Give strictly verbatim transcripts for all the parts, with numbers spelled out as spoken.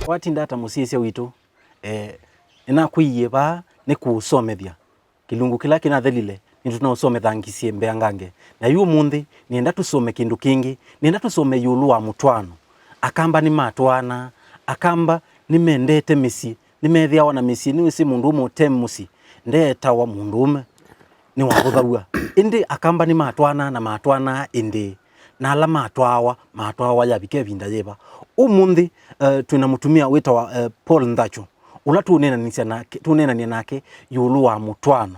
Watinda ata mũsyaĩĩsya witũ? Eh, nĩnakwĩie vaa nĩ kũũsomethya kĩlungu kĩla kĩnathelile, nĩtũnaũsomethangisye mbeangange. Na yu ũmũnthĩ, nĩenda tũsome kĩndũ kĩngĩ, nĩenda tũsome ĩũlũ wa mũtwaano. Akamba nĩmatwaanaa, Akamba nĩmendete mĩsyĩ, nĩmethĩawa na mĩsyĩ. Nĩwĩsĩ mũndũ ũmwe ũte mũsyĩ ndeetawa mũndũũme, nĩwavũthaw'a. Ĩndĩ Akamba nĩmatwaanaa na matwaanaa ĩndĩĩ, na ala matwaawa, matwaawa yavika ĩvinda yĩva? Ũmũnthĩ, eh, twĩ na mũtumĩa wĩtawa, eh, Paul Nthacho, ũla tũũneenanĩsya nake, tũũneenany'a nake ĩũlũ wa mũtwaano.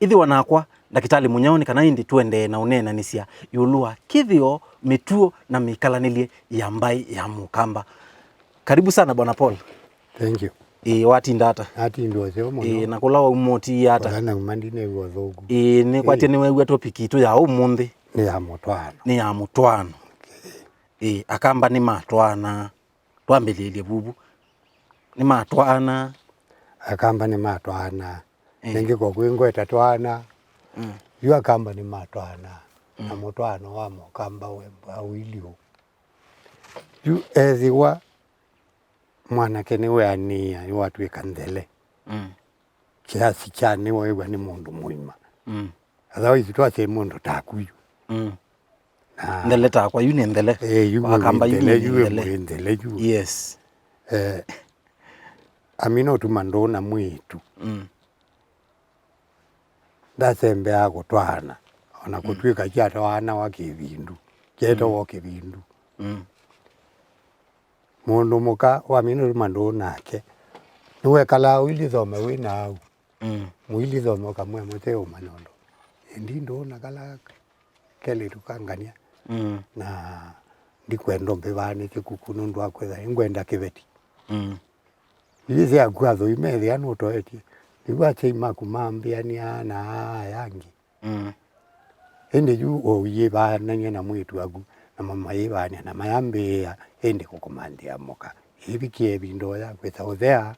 Ĩthĩwa nakwa, Ndakĩtalĩ Mũnyao, nĩ kana ĩndĩ tũendee na ũneenanĩsya ĩũlũ wa kĩthĩo, mĩtuo, na mĩkalanĩlye ya mbaĩ ya Mũkamba. Karibu sana, Bwana Paul. Thank you. Ĩĩ, watinda ata? Natindwa ũseo mũno. Ĩĩ, na kũla wauma ũtiie ata? Kũla nauma ndinew'a ũthũku. Ĩĩ, nĩkwatya nĩwew'a topic itũ ya ũmũnthĩ. Nĩ ya mũtwaano. Nĩ ya mũtwaano. Ĩĩ, Akamba nĩmatwaanaa. Twambĩlĩlye vuvu. Nĩmatwaanaa. Akamba nĩmatwaanaa. Ĩĩ. Nĩngĩ kokwĩ ngweta twaana. Mm. Yu Akamba nĩmatwaanaa. Na mũtwaano wa Mũkamba we mbau iliu. Yu ethĩwa mwanake nĩweanĩĩa, nĩwatw'ĩka nthele. Mm. Kiasi kya nĩweew'a nĩ mũndũ mũima. Mm. Otherwise, twasye mũndũ taku yu. Mm. Na nthele takwa, yu nĩ nthele. Eh, yu Wakamba, yu nthele, nĩ yu nthele. Ĩmwe nthele yu. Yes. Eh, amina ũtuma ndũna mwĩĩtu. Mm. Ndasembeaa kũtwaana, ona kũtw'ĩka kyatwaanawa kĩvindu, kyetawa kĩvindu. Mm. Mũndũ mũka wamina ũtuma ndũũ nake, nĩwekalaa ũilithome wĩ na au. Mm. Mũilithome ũkamwĩa mũte ũmanya ũndũ. Ĩndĩ ndũũ na kala kelĩtu ka ngania. Mm. Na ndikwenda ũmbĩvaanĩsye kuku nũndũ wa kwĩtha nĩngwenda kĩveti. Mm. Ĩyĩsĩ yaku athoi methĩa nũtoetye. Nĩw'o asyai maku mambĩanĩaa na aa aya angĩ. Mm. Ĩndĩ yu ũyĩvaanany'a na mwĩĩtu waku, namo mayĩvaanĩa na mayambĩĩa ĩndĩ kũkomandĩa mũka. Ĩvikie ĩvinda ũya kwĩsa ũthea.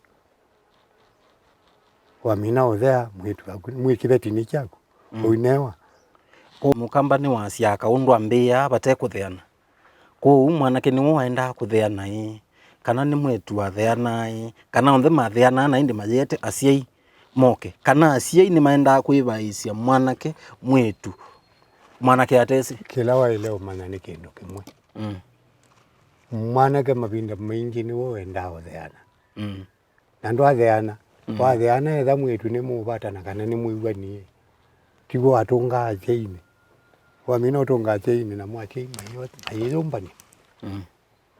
Wamina ũthea, mwĩĩtu waku, mwĩ kĩvetinĩ kyaku, mm, ũinewa. Kwoou Mũkamba nĩwasyaa kaũndũ ambĩĩaa vate kũtheana. Kwoou mwanake nĩwe waendaa kũtheana ĩ, kana nĩ mwĩĩtu watheanaa ĩ, kana onthe matheanaa na ĩndĩ mayĩete asyai moke, kana asyai nĩmaendaa kwĩvaĩĩsya mwanake mwĩĩtu, mwanake atesĩ? Kĩla waĩle ũmanya nĩ kĩndũ kĩmwe. Mm. Mwanake mavinda maingĩ nĩwe wendaa ũtheana. Mm. Na ndwatheana. Mm. Watheana etha mwĩĩtu nĩmũũvatana kana nĩmwĩw'anie. Tiw'o atũngaa asyaiinĩ. Wamina ũtũnga asyaiinĩ namo asyai mayĩ-, mayĩyũmbany'a. Mm.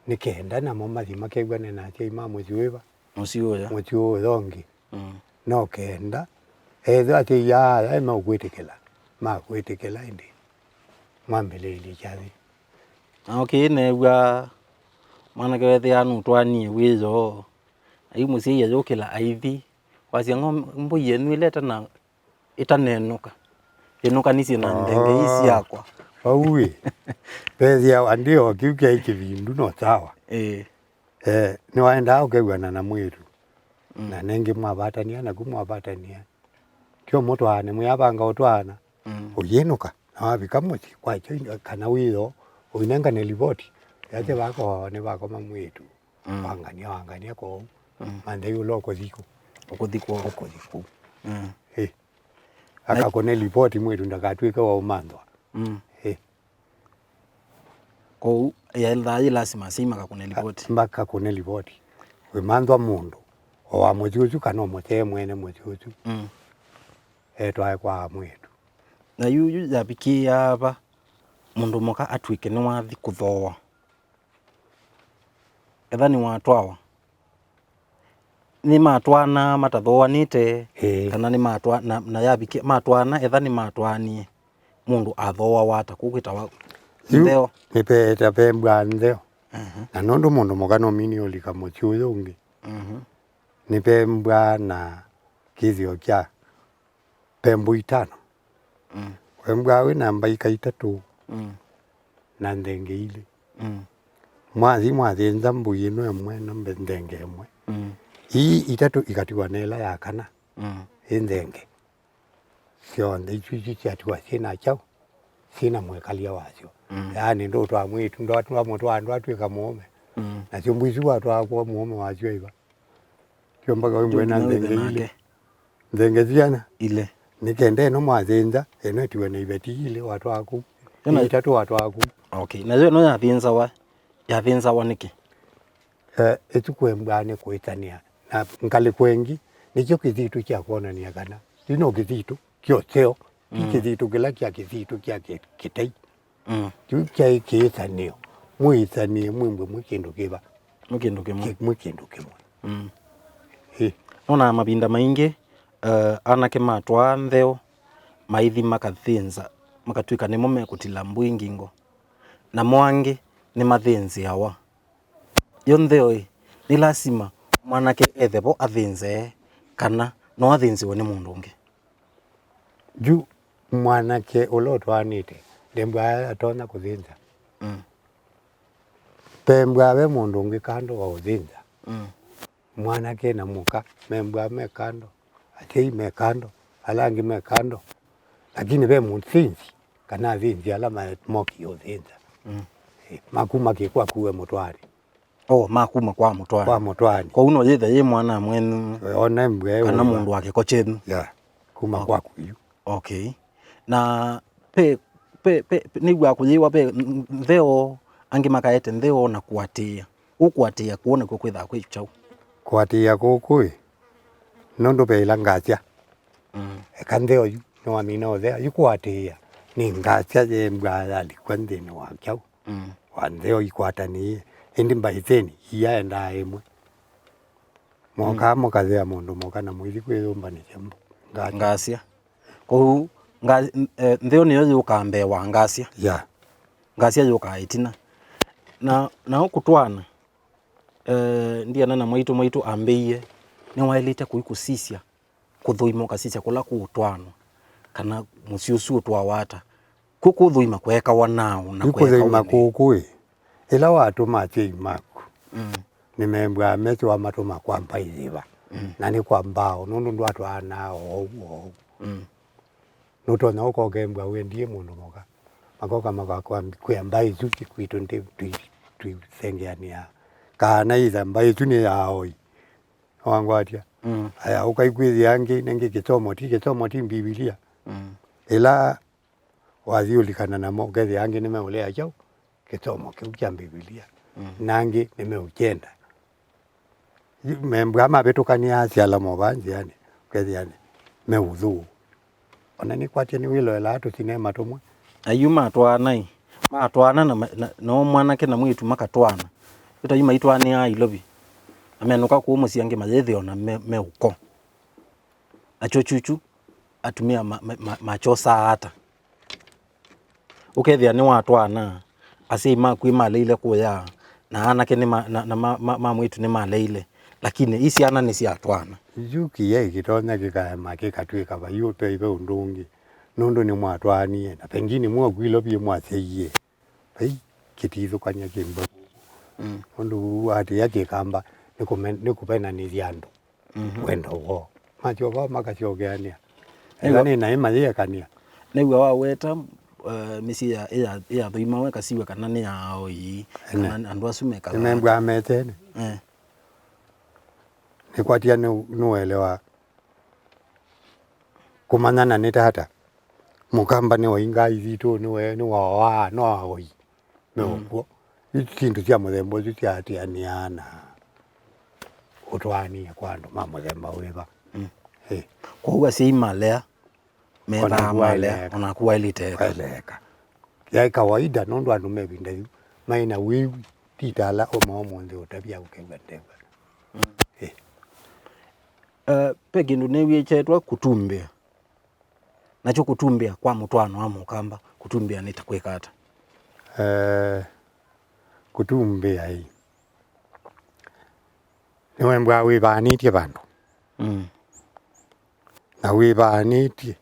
Nĩ kenda namo mathi makew'ane na asyai ma mũsyĩ wĩva? Mũsyĩ ũya. Mũsyĩ ũya ũngĩ. Mm. No kenda ethĩwa asyai aa aya meũkwĩtĩkĩla, makwĩtĩkĩla ĩndĩ mwambĩlĩĩlye kyathĩ. Na okay, neew'a mwanake wethĩaa nũtwaanie wĩoo, na yu mũsyai ayũkĩla aithi, wasya, "Ng'om-, mbũi yenyu ĩla ĩtana, ĩtanenũka, yĩnũkanisye na nthenge ii syakwa." Vau ĩ, vethĩawa ndio kĩu kyaĩ kĩvindu no sawa. Ĩĩ. Eh, nĩwaendaa ũkew'ana na mwĩĩtu. Mm. Na nengĩ mwavatania, naku mwavatania. Tyo mũtwaane, mwĩavanga ũtwaana. Mm. Ũyĩnũka, na wavika mũsyĩ, kwakyo indo, kana wĩoo, ũinengane livoti. Yasya vakwa nĩvakoma mwĩĩtu. Mm. Wangania, wangania kwoou. Mm. Manthe yu ũla ũkũthi kũ? Ũkũthi kwoou. Ũkũthi kũu. Mm. Eh. Na akakũne livoti mwĩĩtu ndakatw'ĩke wa ũmanthwa. Mm. Eh. Kwoou yaĩlaa yĩ lasima asyai makakũne livoti. Makakũne livoti. Wĩmanthwa mũndũ, o wa mũsyĩ ũsu kana o mũsee mwene mũsyĩ ũsu. Mm. Etwae kwa mwĩĩtu. Na yu, yu yavikĩĩa va mũndũ mũka atw'ĩke nĩwathi kũthooa? Etha nĩwatwawa. Nĩmatwaanaa matathooanĩte, ĩĩ, kana nĩmatwa-, na, na yavikia, matwaana, etha nĩmatwaanie, mũndũ athooawa ata? Kũu kwĩtawa yu ntheo. Nĩpeeta pembwa ntheo. Mhm. Na nũndũ mũndũ mũka no mini ũlika mũsyĩ ũyũ ũngĩ. Mhm. Nĩpembwa na kĩthĩo kya pembũ itano. Mm. Wembwa wĩ na mbaika itatũ, mm, na nthenge ilĩ. Mm. Mwathi mwathĩnza mbũi ĩno ĩmwe na mbe-, nthenge ĩmwe. Mm. Ii itatũ ikatiwa na ĩla ya kana, mm, ĩ nthenge. Syonthe isu, isu syatiwa syĩ na kyaũ? Syĩ na mwĩkalya wasyo. Mm. Yaani ndũtwaa mwĩĩtu, ndwatwaa mũtwaa ndwatw'ĩka mũũme. Mm. Nasyo mbũi isu watwaa kwa mũũme wasyo iva? Syo mpaka wĩmbwe na nthenge ilĩ. Nthenge syana. Ilĩ. Nĩ kenda ĩno mwathĩnza, ĩno ĩtiwe na iveti ilĩ watwaa kũu. Ĩno itatũ watwaa kũu. Okay. Na yo ĩno yathĩnzawa, yathĩnzawa nĩkĩ? Eh, ĩsu kwembwa nĩ kũĩtanĩa. Na ngalĩko ĩngĩ, nĩkyo kĩthitũ kya kwonania kana ti no kĩthitũ kya ũseo, ti kĩthitũ kĩla kya kĩthitũ kya kĩ-, kĩtei. Mm. Kĩu kyaĩ kĩĩtanĩo. Mwĩĩtanĩe mwĩmbwe mwĩ kĩndũ kĩva? Mwĩ kĩndũ kĩmwe. Kĩ-, mwĩ kĩndũ kĩmwe. Mm. Ĩ. Nonaa mavinda maingĩ, eh, anake matwaa ntheo, maithi makathĩnza, makatw'ĩka nĩmo mekũtila mbũi ngingo. Namo angĩ nĩmathĩnzĩawa. Yo ntheo-ĩ, nĩ lasima mwanake ethe vo athĩnzee, kana no athĩnzĩwe nĩ mũndũ ũngĩ? Yu mwanake ũla ũtwaanĩte, ndembwa atonya kũthĩnza. Mm. Pembwa ve mũndũ ũngĩ kando wa ũthĩnza. Mm. Mwanake na mũka, membwa me kando, asyai me kando, ala angĩ me kando. Lakini ve mũthĩnzi, kana athĩnzi ala ma-, mokie ũthĩnza. Mm. Eh, makuma kĩ kwaku we mũtwaani. Oh, makuma kwa mũtwaani. Kwa mũtwaani. Kwoou no yĩthe yĩ mwana mwenyu. Ona mbwe kana ũma. Mũndũ wa kĩko kyenyu. Yeah. Kuma kwaku yu. Okay. Na pe, pe, pe, nĩw'a kũyĩwa pe n-, ntheo, angĩ makaete ntheo na kũatĩĩa. Ũkũatĩĩa kũu nakw'o kwĩthaa kwĩ kyaũ? Kũatĩĩa kũkũ ĩ, nũndũ ve ĩla ngasya. Mm. Eka ntheo yu, nĩwamina ũthea. Yu kũatĩĩa nĩ ngasya yembwa yalikwa nthĩnĩ wa kyaũ? Mm. Wa ntheo ikwatanĩie, ĩndĩ mbaithĩnĩ iyaendaa ĩmwe. Mokaa mũkathea mũndũ mũka na mũithi kwĩyũmbanĩsya mbu-, ngasya. Ngasya. Kwoou nga-, n-, eh, ntheo nĩyo yũkaa mbee wa ngasya. Ya. Ngasya yũkaa ĩtina. Na, na ũkũtwaana, eh, ndiana na mwaitũ, mwaitũ ambĩie, nĩwaĩlĩte kũi kũsisya kũthũima ũkasisya kũla kũũtwaanwa, kana mũsyĩ ũsu ũtwawa ata. Kw'o kũthũima kweekawa naaũ na kweekawa nĩ? Kũthũima kũkũ ĩ, ĩla watũma asyai maku, mm, nĩmembwaa mesĩ wamatũma kwa mbaĩ yĩva, mm, na nĩ kwa mbao, nũndũ ndwatwaanaa oou oou. Mm. Nũtonya ũka ũkembwa wendie mũndũ mũka, makoka makakwambia, kwĩa mbaĩ isu ti kwitũ, ndi-, twi-, twisengeanĩaa. Kana itha mbaĩ isu nĩ ya aoi. Wangwatya. Mm. Aya, ũkaikwĩthĩa angĩ, nengĩ kĩsomo, ti kĩsomo, ti Mbivilia. Mm. Ĩla wathi ũlikana namo, ũkethĩa angĩ nĩmeũlea kyaũ? Kĩsomo kĩu kya Mbivilia. Mm. Na angĩ nĩmeũkyenda. Yu-, membwa mavĩtũkanĩa asyala movaa nzĩanĩ, ũkethĩa nĩ meũthũũ. Ona nĩkwatya nĩwĩloelaa tũsinema tũmwe. Ayu matwaana-ĩ, matwaana na ma-, na, nao mwanake na mwĩĩtu makatwaana. Yu ta yu maitwaanĩaa Ilovi. Na menũka kũũ mũsyĩ angĩ mayĩthĩa ona me, me ũko. Nakyo kyukyu atumĩa ma, ma, ma, makyosaa ata? Ũkethĩa nĩwatwaana, asyai maku maleile kũya, na anake nĩma-, na, na ma, ma, ma mwĩĩtu nĩmaleile, lakini i syana nĩsyatwaana. Yu kĩyaĩ kĩtonya kĩkaema kĩkatw'ĩka vai ũtei ve ũndũ ũngĩ, nũndũ nĩmwatwaanie, na pengine mwokwilo vyũ mwasyaie. Vai kĩtithũkany'a kĩmba. Mm. Ũndũ atĩa kĩkamba nĩ kũme-, nĩ kũvenanĩthya andũ. Mhm. Wendo woo. Masyoka makasyokeanĩa. Nĩw'a- Ĩla nĩ naĩ mayĩekanĩa. Nĩw'a waweta, eh, mĩsyĩ ya, ya, ya thũimawe kasiw'a kana nĩ ya aoi, ene, kana andũ asu mekaga nĩmembwaa metene. Eh. Nĩkwatya nĩ, nĩũelewa kũmanyana nĩ tata. Mũkamba nĩwaingaa ithitũ, nĩwe, nĩwaoaa, no aoi. Me ũkw'o. Yu syĩndũ sya mũthemba ũsu syaatĩanĩaa na ũtwaanie kwa andũ ma mũthemba wĩva? Mm. Ĩ. Kwoou asyai malea, methaa malea, onaku waĩlĩte eka. Waĩle eka. Yaĩ kawaida nũndũ andũ me ĩvinda yu maĩ na wĩwi, ti ta ala ũma ũmũnthĩ ũtavya ũkew'a ndew'a. Mm. Ĩ. Eh, ve kĩndũ nĩw'ĩe kyeetwa kũtumbĩa. Nakyo kũtumbĩa kwa mũtwaano wa Mũkamba, kũtumbĩa nĩ ta kwĩka ata? Eh, kũtumbĩa ĩ, nĩwembwaa wĩvaanĩtye vandũ. Mm. Na wĩvaanĩtye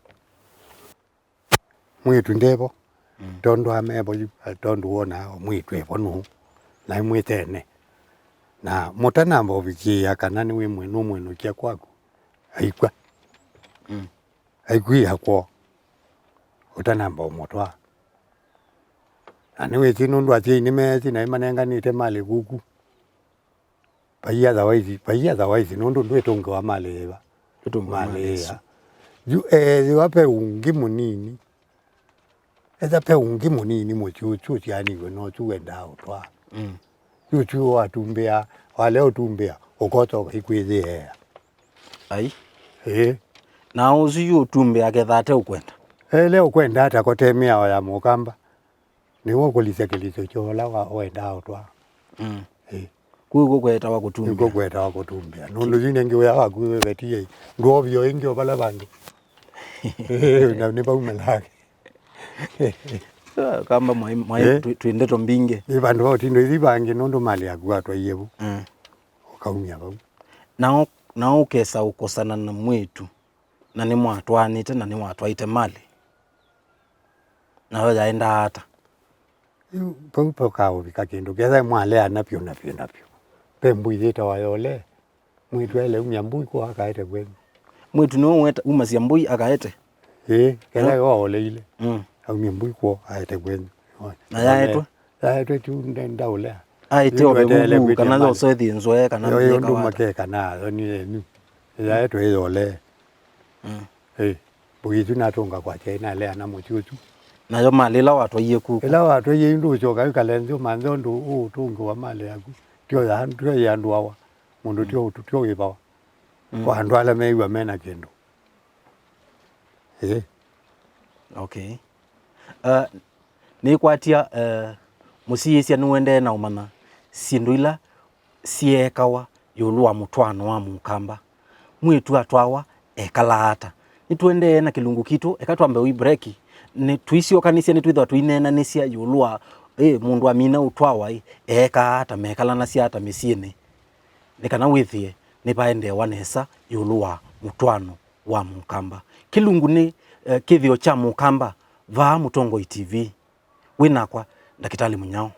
mwĩĩtu ndevo, mm, tondũ amevo yu, tondũ wonaa o mwĩĩtu evo nũũ, na imwĩtene. Na mũtanamba ũvikĩĩa kana nĩwĩmwe-, nũmwĩnũkya kwaku, aikw'a. Mm. Aikwia kwoo, ũtanamba ũmũtwaa. Na nĩwĩsĩ nũndũ asyai nĩmeesĩ na nĩmanenganĩte malĩ kũkũ. Vai otherwise, vai otherwise, nũndũ ndwĩtũngĩwa malĩ yĩva. Ndwĩtũngĩwa malĩ malĩ ĩsu. Yu ethĩwa ve ũngĩ mũnini, etha ve ũngĩ mũnini mũsyĩ ũsu ũsyaanĩw'e na ũsu wendaa ũtwaa. Mm. Yu ũsu watumbĩa, walea ũtumbĩa, ũkota ũkaikwĩthĩea. Ai. Ĩĩ. Na ũsu yu ũtumbĩa aketha ate ũkwenda? Ele ũkwenda ata kote mĩao ya mũkamba. Nĩwe ũkũlisya kĩlisyo kya ũla wa wendaa ũtwaa. Mm. Ĩĩ. Kũu kũkwetawa kũtumbĩa. Nĩkuo kwetawa kũtumbĩa. Nũndũ yu nĩngĩ wĩa waku wĩvetie ndwovyo ĩngĩ o vala vangĩ. Ĩĩ, na nĩ vau malake. Ah, kamba mwaĩ, mwaĩ, eh? Twĩ, twĩ ndeto mbingĩ. Ĩ vandũ va ũtindo ithi vangĩ nũndũ malĩ yaku watwaie vu. Mm. Ũkaumya vau. Nao, nao ũkesa ũkosana na mwĩtu. Na nĩmwatwaanĩte na nĩwatwaĩte malĩ. Nayo yaendaa ata? Yu vau vakaũvika kĩndũ ketha mwaleana vyũ na vyũ na vyũ. Ve mbũi yĩtawa yole. Mwĩtu aĩle umya mbũi kwoo akaete kwenyu. Mwĩtu nĩwe weta-, umasya mbũi akaete? Ĩĩ, ketha yo aoleile. Mm. Aumye mbũi kwoo aete kwenyu. Na yaetwe? Yaetwe tu nde-, ndaũlea. Aete yu ovevuvu kana yoso ĩthi nzoe kana yo yo ndũ make kana yo ni yenyu. Yaetwe ĩyole. Mm. Eh, mbũi ĩsu natũnga kwakya ĩnaleana mũsyĩ ũsu. Nayo malĩ ĩla watwaie kuku? Ĩla watwaie yu ndũũsyoka wĩkale nthĩ ũmanthe ũndũ ũũtũngĩwa malĩ yaku. Tyo ya, tyo ya andũ awa. Mũndũ tyo, tyo wĩvawa. Mm. Kwa andũ ala mew'a mena kĩndũ. Eh. Okay. Uh, nĩkwatya, uh, mũsiĩĩsya nĩũendee na ũmanya syĩndũ ila syeekawa ĩũlũ wa mũtwaano wa mũkamba. Mwĩĩtu atwawa ekalaa ata? Nĩtũendee na kĩlungu kitũ, eka twambe ũi break. Nĩ, tũisyokanĩsya nĩtwĩthĩwa tũineenanĩsya ĩũlũ wa, ĩ, mũndũ amina ũtwawa, ĩ, eekaa ata, mekalanasya ata mĩsyĩnĩ? Nĩ kana wĩthĩe nĩvaendeewa nesa ĩũlũ wa mũtwaano wa mũkamba. Kĩlungu nĩ, eh, kĩthĩo kya mũkamba vaa Mũtongoi T V. Wĩ nakwa, Ndakĩtalĩ Mũnyao.